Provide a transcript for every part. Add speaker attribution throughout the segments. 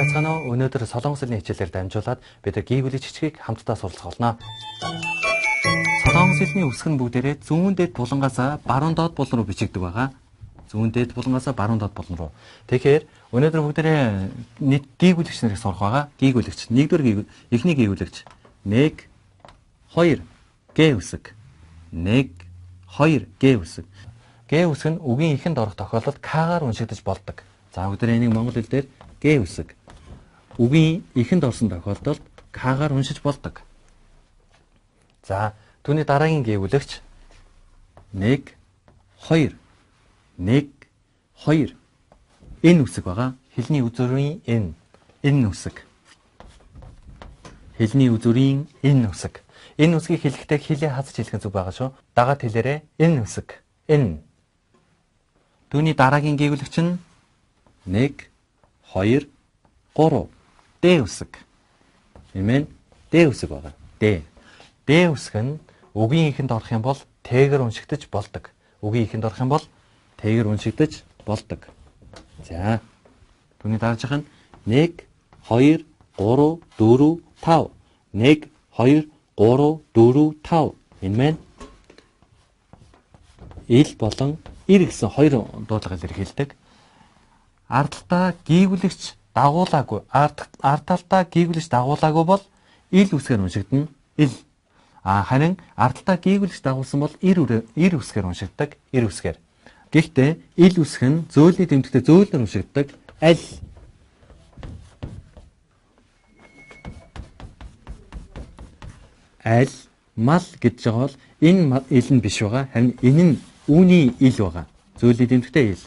Speaker 1: Байцгаана уу? Өнөөдөр солонгос хэлний хичээлээр дамжуулаад бид гийгүүлэгч хичгийг хамтдаа суралцах болно. Солонгос хэлний үсэг нь бүгдээрээ зүүн дээд булангаас баруун доод булан руу бичигдэг байгаа. Зүүн дээд булангаас баруун доод булан руу. Тэгэхээр өнөөдөр бүгдээрээ нийт гийгүүлэгч нарыг сурах байгаа. Гийгүүлэгч. Нэгдүгээр эхний гийгүүлэгч 1 2 Г үсэг. 1 2 Г үсэг. Г үсэг нь үгийн эхэнд орох тохиолдолд К-гаар уншигдаж болдог. За бүгдээрээ энийг монгол хэл дээр Г үсэг. Үгийн эхэнд орсон тохиолдолд К-гаар уншиж болдог. За түүний дараагийн гийгүүлэгч 1 2 1 2 Н үсэг байгаа. Хэлний үзүүрийн Н. Н үсэг. Хэлний үзүүрийн Н үсэг. Энэ үсгийг хэлэхдээ хилээ хазаж хэлэх нь зүг байгаа шүү. Дагаад хэлээрээ Н үсэг. Н. Түүний дараагийн гийгүүлэгч нь 1 2 3 Д үсэг. Имэн Д үсэг байгаа. Д. Д үсэг нь үгийн эхэнд орох юм бол Т-гээр уншигдаж болдог. Үгийн эхэнд орох юм бол Т-гээр уншигдаж болдог. За. Түүний дараагийнх нь 1 2 3 4 5 1 2 3 4 5 энэ маань ил болон ир гэсэн хоёр дуудлага илэрхийлдэг. Ард талдаа гийгүүлэгч дагуулаагүй, ард талдаа гийгүүлэгч дагуулаагүй бол ил үсгээр уншигдана. Ил. А харин ард талдаа гийгүүлэгч дагуулсан бол ир үсгээр уншигддаг. Ир үсгээр. Гэхдээ ил үсэг нь зөөлний тэмдэгтээ зөөлнөр уншигддаг. Аль. Аль мал гэж байгаа бол энэ ил нь биш байгаа. Харин энэ нь үүний ил байгаа. Зөөлний тэмдэгтээ ил.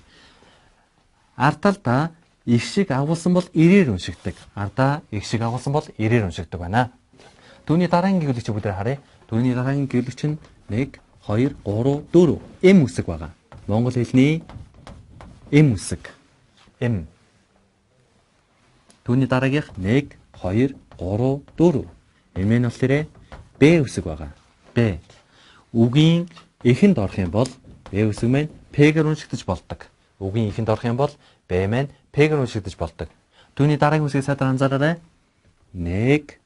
Speaker 1: Ард талдаа их шиг агуулсан бол ирээр уншигддаг. Ардаа их шиг агуулсан бол ирээр уншигддаг байна. Түүний дараагийн гийгүүлэгч бүгдээр харъя. Түүний дараагийн гийгүүлэгч нь 1 2 3 4 М үсэг байгаа. Монгол хэлний М үсэг. М. Түүний дараагийнх 1 2 3 4 М нь болохоор Б үсэг байгаа. Б. Үгийн эхэнд орох юм бол Б үсэг маань П-гээр уншигдаж болдог. Үгийн эхэнд орох юм бол Б маань П-гээр уншигдаж болдог. Түүний дараагийн үсгийг сайдар анзаараарай. 1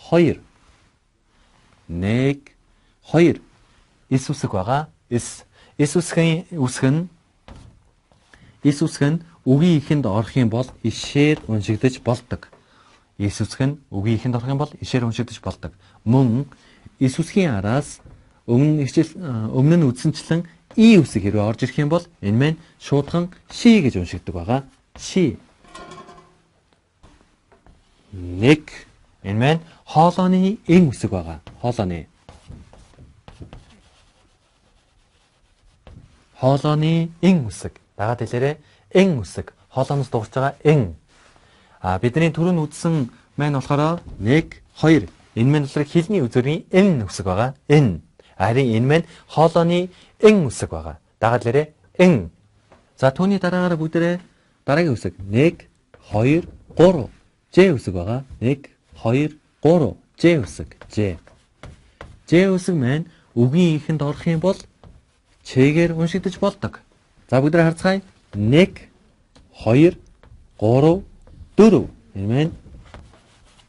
Speaker 1: 2 1 2 С үсэг байгаа. С. С үсгийн үсэг нь С үсэг нь үгийн эхэнд орох юм бол ишээр уншигдаж болдог. С үсэг нь үгийн эхэнд орох юм бол ишээр уншигдаж болдог. Мөн С үсгийн араас өмнө нь үзсэнчлэн И үсэг хэрвээ орж ирэх юм бол энэ маань шуудхан ши гэж уншигддаг байгаа. Ши. 1 энэ маань хоолойны эн үсэг байгаа. Хоолойны. Хоолойны эн үсэг. Дагаад хэлээрээ эн үсэг. Хоолойноос дуурч байгаа эн. А бидний түрүүн үзсэн маань болохоор 1 2 энэ маань болохоор хэлний үзүүрийн эн үсэг байгаа. Эн. Харин энэ маань хоолойны эн үсэг байгаа. Дагаад хэлээрээ эн. За түүний дараагаар бүгдээрээ дараагийн үсэг 1 2 3 Ж үсэг байгаа. 1 2 3 Ж үсэг. Ж. Ж үсэг маань үгийн эхэнд орох юм бол Ч-гээр уншигдаж болдог. За бүгдээрээ харцгаая. 1 2 3 4 энэ маань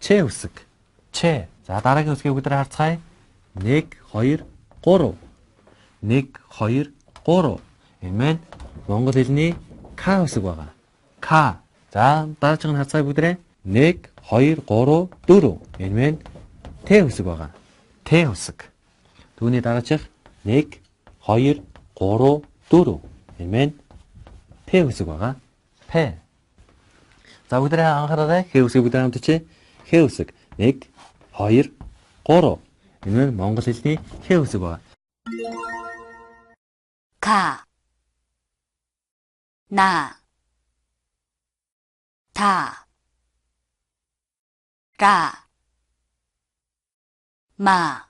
Speaker 1: Ч үсэг. Ч. За дараагийн үсгийг бүгдээрээ харцгаая. 1 2 3 1 2 3 энэ маань монгол хэлний К үсэг байгаа. К. За дараагийн нь харцгаая бүгдээрээ. 1 2 3 4 энэ маань Т үсэг байгаа. Т үсэг. Түүний дараачих 1 2 3 4 энэ маань П үсэг байгаа. П. За бүгдээрээ анхаараарай. Х үсгийг бүгдээ хамт бичье. Х үсэг 1 2 3 энэ нь монгол хэлний Х үсэг байгаа.
Speaker 2: К На Та Ра Ма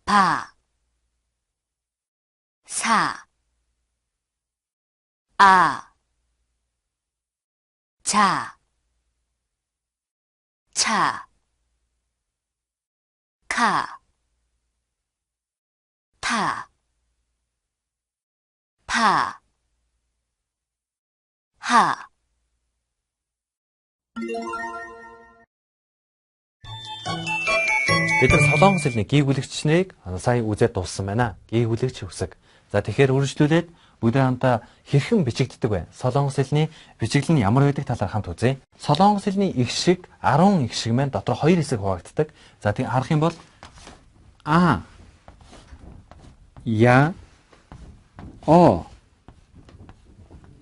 Speaker 2: Па Са А 자 차 카 타 파 하
Speaker 1: Бид нар солонгос хэлний гийгүүлэгчнийг сая үзээд дууссан байна. Гийгүүлэгч үсэг. За тэгэхээр үргэлжлүүлээд бүгдээ хамтаа хэрхэн бичигддэг вэ? Солонгос хэлний бичиглэл нь ямар байдаг талаар хамт үзье. Солонгос хэлний их шиг 10 их шиг маань дотор 2 хэсэг хуваагддаг. За тийм харах юм бол А, Я, О,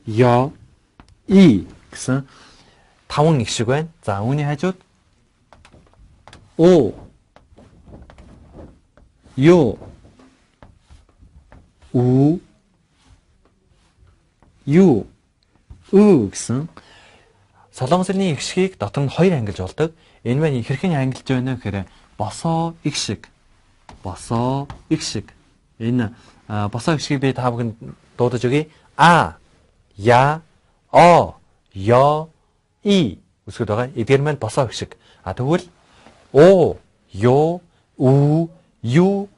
Speaker 1: Ё, И гэсэн 5 их шиг байна. За үүний хажууд О, Ё, У, Ю, Ү гэсэн солонгос хэлний их шигийг дотор нь 2 ангилж болдог. Энэ маань хэрхэн ангилж байна гэхээр босоо их шиг. Босоо их шиг. Энэ босоо их шигийг би та бүхэнд дуудаж өгье. А, Я, О, Ё, И үсгүүд байгаа. Эдгээр маань босоо их шиг. А тэгвэл О, Ё, У, Ю,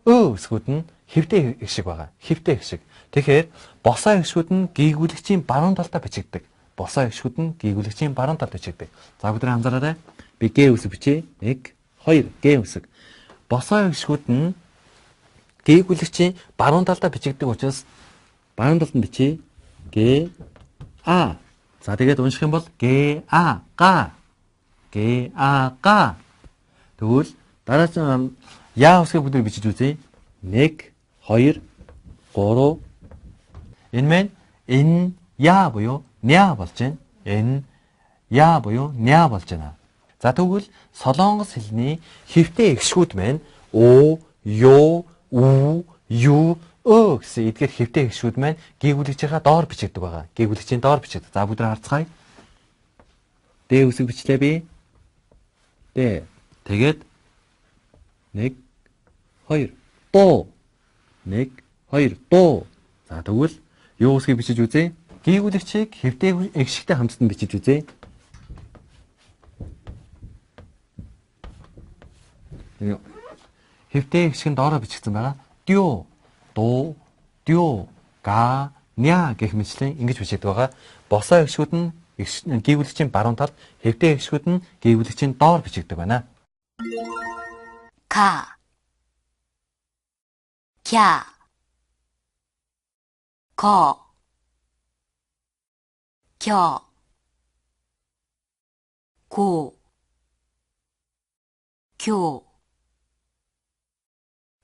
Speaker 1: Ө үсгүүд нь хэвтэй их шиг байгаа. Хэвтэй их шиг. Тэгэхээр босоо эгшгүүд нь гийгүүлэгчийн баруун талдаа бичигддэг. Босоо эгшгүүд нь гийгүүлэгчийн баруун талд бичигддэг. За бүгд анзаараарай. Би Г үсэг бичье. 1 2 Г үсэг. Босоо эгшгүүд нь гийгүүлэгчийн баруун талдаа бичигддэг учраас баруун талд нь бичье. Г А. За тэгээд унших юм бол Г А Га. Г А Га. Тэгвэл дараагийн Я үсгийг бүгд бичиж үзье. 1 2 3. Энэ маань эн я буюу ня болж байна. Эн я буюу ня болж байна. За тэгвэл солонгос хэлний хэвтэй эгшгүүд маань о, ё, у, ю, ө гэсэн эдгээр хэвтэй эгшгүүд маань гийгүүлэгчийнхаа доор бичигддэг байгаа. Гийгүүлэгчийн доор бичигддэг. За бүгд харцгаая. Д үсэг бичлээ би. Д. Тэгээд 1 2 доо. 1 2 доо. За тэгвэл юу үсгийг бичиж үзье. Гийгүүлэгчийг хэвтэй эгшигтэй хамтдан бичиж үзье. Хэвтэй эгшиг нь доороо бичигдсэн байгаа. Дё, дуу, дё, га, ня гэх мэтлэн ингэж бичигддэг байгаа. Босоо эгшгүүд нь гийгүүлэгчийн баруун талд, хэвтэй эгшгүүд нь гийгүүлэгчийн доор бичигддэг байна.
Speaker 2: Ка, кя, ко, кё, ко, кё,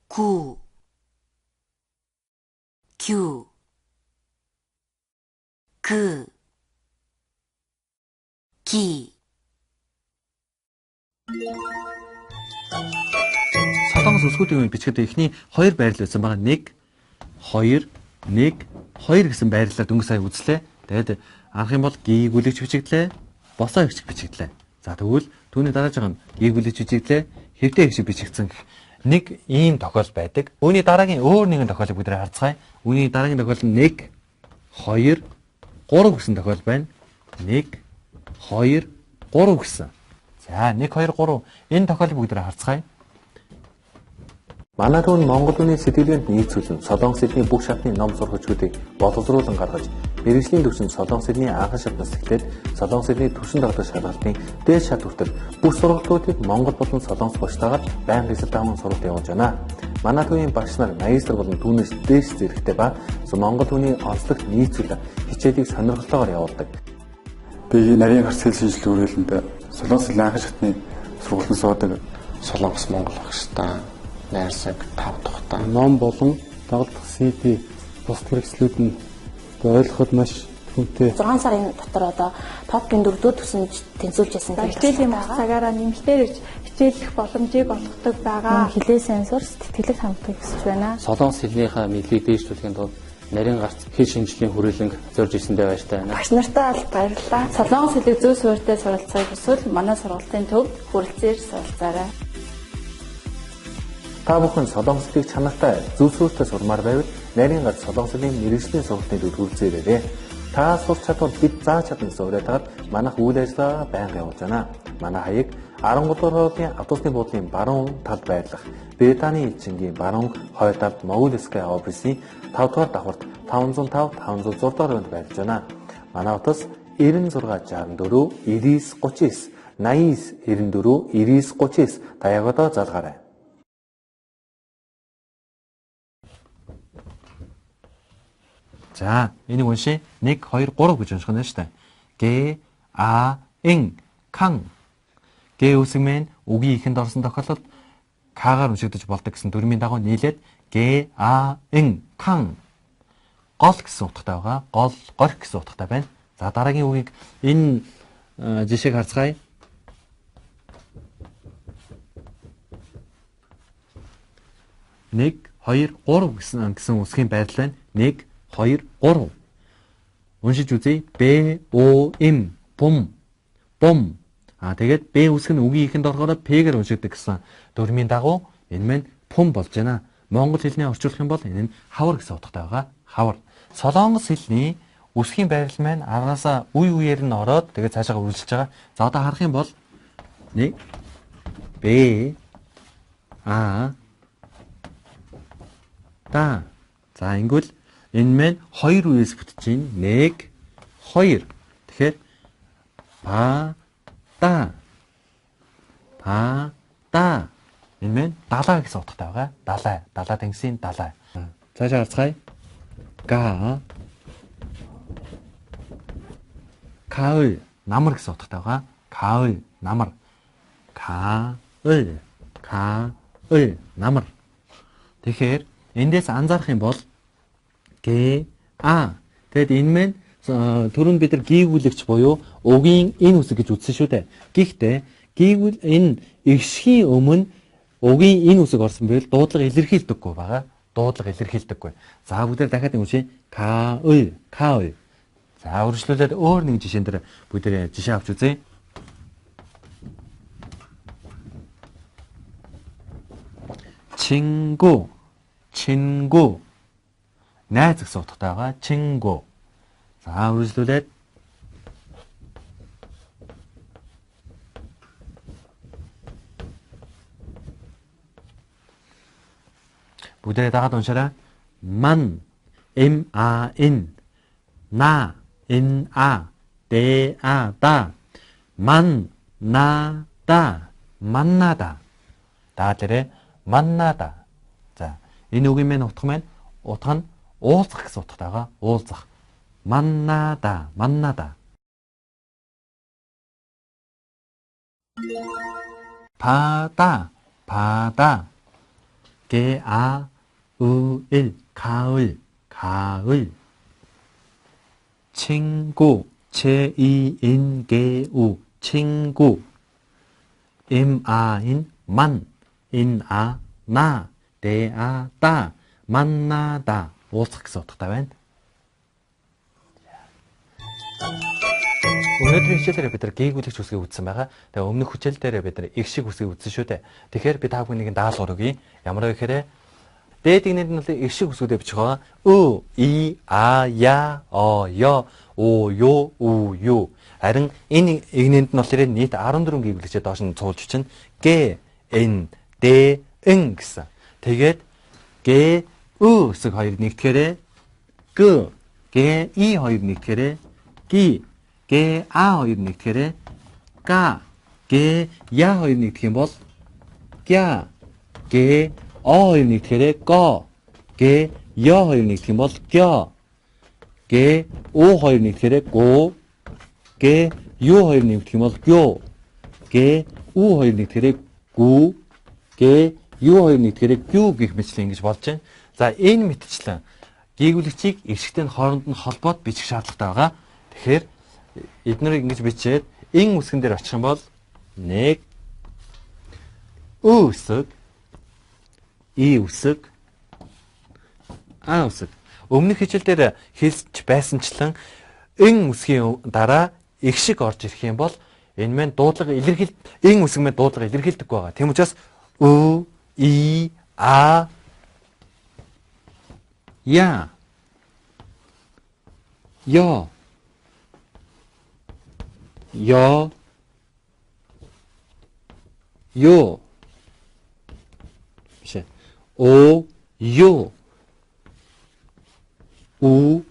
Speaker 2: ку, кю, 그, 기.
Speaker 1: Солонгос үсгүүдийн бичгээд эхний 2 байрлал байсан байгаа. 1 2 1 2 гэсэн байрлалаар дөнгөж сая үзлээ. Тэгээд анх юм бол гийгүүлэгч бичигдлээ, босоо эгшиг бичигдлээ. За тэгвэл түүний дарааж байгаа нь гийгүүлэгч бичигдлээ, хэвтэй эгшиг бичигдсэн гэх нэг ийм тохиол байдаг. Үүний дараагийн өөр нэгэн тохиолыг бид нэр харцгаая. Үүний дараагийн тохиол нь 1 2 3 гэсэн тохиол байна. 1 2 3 гэсэн. За 1 2 3 энэ тохиолыг бүгд нэр харцгаая. Манай түүн Монгол хүний сэтгэлгээнд нийцүүлэн солонгос хэлний бүх шатны ном сургажгуудыг боловсруулан гаргаж мэргэжлийн түвшинд солонгос хэлний анхан шатнаас эхлээд солонгос хэлний түвшин дагдаг шалгалтын дээд шат хүртэл бүх сургалтуудыг монгол болон солонгос багштайгаар байнгын эсэл дааман сургалт явуулж байна. Манай түүний багш нар магистр болон түүнээс дээш зэрэгтэй ба монгол хүний онцлогт нийцүүлэн хичээлийг сонирхолтойгоор явуулдаг.
Speaker 3: Би нарийн гарц хэл шинжилгээ үргэлэнд солонгос хэлний анхан шатны сургалтанд суудаг
Speaker 4: солонгос монгол багштай найрсаг 5 тухтай
Speaker 5: ном болон дагалдах CD бусад хэрэгслүүд нь ойлгоход маш түнтэй.
Speaker 6: 6 сарын дотор одоо топгийн 4-р түвшинд тэнцвүүлж ясан.
Speaker 7: Хичээлийн бус цагаараа нэмэлтээр ирж хичээллэх боломжийг олгодог байгаа.
Speaker 8: Хилээ сайн сур сэтгэлэг хангахыг хүсэж байна.
Speaker 9: Солонгос хэлнийхээ мэдлэгийг дээшлүүлэхийн тулд нарийн гарц хэл шинжилгээний хүрээлэнг зорж ирсэндээ баяртай байна.
Speaker 7: Багш нартаа бол баярлалаа.
Speaker 8: Солонгос хэлийг зөв суурьтай суралцахыг хүсвэл манай сургалтын төвд хүрэлцээр суралцаарай.
Speaker 1: Та бүхэн солонгос хэлийг чанартай зөв суурьтай сурмаар байвал нарийн гарц солонгос хэлний мэргэжлийн сургалтын төвд хүрэлцээрэй. Та сурч чадвал бид зааж чадна гэсэн уриалгаар манайх үйл ажиллагаа байнга явуулж байна. Манай хаяг 13 дугаар хоолын автобусны буудлын баруун талд байрлах Британий элчингийн баруун хойд талд Mogul Sky офисын 5 дугаар давхарт 505 506 дугаар өрөөнд байрлаж байна. Манай утас 96 64 99 39 89 94 99 39 та яг одоо залгаарай. За, энийг уншия. 1 2 3 гэж унших нь шүү дээ. Г А Н кан. Г үсэг мэн үгийн ихэнд орсон тохиолдолд К-гаар уншигдаж болдог гэсэн дүрмийн дагуу нийлээд Г А Н кан. Гол гэсэн утгатай байгаа. Гол, горх гэсэн утгатай байна. За, дараагийн үгийг энэ жишээг харцгаая. 1 2 3 гэсэн үсгийн байрлал байна. 1 2 3. Уншиж үзье. Б О М бум. Бум. А тэгээд Б үсэг нь үгийн ихэнд орохоор П-гээр уншигддаг гэсэн дүрмийн дагуу энэ мань пум болж байна. Монгол хэлний орчуулах юм бол энэ нь хавар гэсэн утгатай байгаа. Хавар. Солонгос хэлний үсгийн байрлал маань араасаа үе үеэр нь ороод тэгээд цаашаа үргэлжилж байгаа. За одоо харах юм бол 1 Б А Та. За ингэвэл энэ маань хоёр үеэс бүтэж байна. 1 2. Тэгэхээр па та па та. Энэ маань далаа гэсэн утгатай байгаа. Далай, далаа тэнгисийн далай. Цаашаа харцгаая. Га 가을 намар гэсэн утгатай байгаа. 가을 намар. 가을 가을 намар. Тэгэхээр эндээс анзаарах юм бол Г А. Тэгэд энэ мэн түрүүнд бид нар гийгүүлэгч буюу угийн энэ үсэг гэж үзсэн шүү дээ. Гэхдээ гийгүүл энэ эгшгийн өмнө угийн энэ үсэг орсон байвал дуудлага илэрхийлдэггүй байгаа. Дуудлага илэрхийлдэггүй. За бүгдээр дахиад нэг уншия. К Ы К Ы. За үргэлжлүүлээд өөр нэг жишээн дээр бүгдээр жишээ авч үзье. Чингү Чингү найз гэсэн утгатай байгаа. Чингү. За үргэлжлүүлээд бүгдээ дагаад уншаарай. Ман М А Н на Н А Д А да ман на да маннада. Даалэрэ маннада. За энэ үгийн мэн утга маань утга нь уулзах гэсэн утгатай байгаа. Уулзах. Маннада, маннада. 바다, 바다. 게, 아, 으, 일, 가을, 가을. 친구, 체, 이, 인, 게, 우, 친구. 임, 아, 인, 만, 인, 아, 나, 데, 아, 따, 만나다. уулзах гэсэн утгатай байна. Өнөөдрийн хичээлээр бид нар гийгүүлэгч үсгийг үзсэн байгаа. Тэгээ өмнөх хичээл дээр бид нар их шиг үсгийг үзсэн шүү дээ. Тэгэхээр би та бүхнийг даалгавар өгье. Ямар вэ гэхээр дээд игнэнд нь бол их шиг үсгүүдээ бичих байгаа. Ө, и, а, я, о, ё, у, ю, у, ю. Харин энэ игнэнд нь болохоор нийт 14 гийгүүлэгчээ доош нь цуулж чинь Г, Н, Д, Н гэсэн. Тэгээд Г, Ө үсэг хоёр нэгтгэхээрээ Г, Г, И хоёр нэгтгэхээрээ Г, Г, А хоёр нэгтгэхээрээ К, Г, Я хоёр нэгдэх юм бол Гя, Г, О хоёр нэгтгэхээрээ Го, Г, Ё хоёр нэгдэх юм бол Гё, Г, О хоёр нэгтгэхээрээ Го, Г, Ю хоёр нэгдэх юм бол Гё, Г, У хоёр нэгтгэхээрээ Гү, Г, Ю хоёр нэгтгэхээрээ Гю гэх мэтлэн ингэж болж байна. За энэ мэтчлэн гийгүүлэгчийг эгшигтэй нь хооронд нь холбоод бичих шаардлагатай байгаа. Тэгэхээр эднэрийг ингэж бичээд эн үсгэн дээр очих юм бол 1 Ө үсэг, И үсэг, А үсэг. Өмнөх хичээл дээр хэлж байсанчлан эн үсгийн дараа эгшиг орж ирэх юм бол энэ мэн дуудлага илэрхийл эн үсэг мэн дуудлага илэрхийлдэггүй байгаа. Тийм учраас Ө, И, А, Я, Ё, Ё, Ё, биш ээ. О, Ё, У,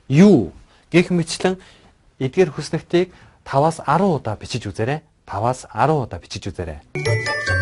Speaker 1: Ю гэх мэтчлэн эдгээр хүснэгтийг 5-аас 10 удаа бичиж үзээрэй. 5-аас 10 удаа бичиж үзээрэй.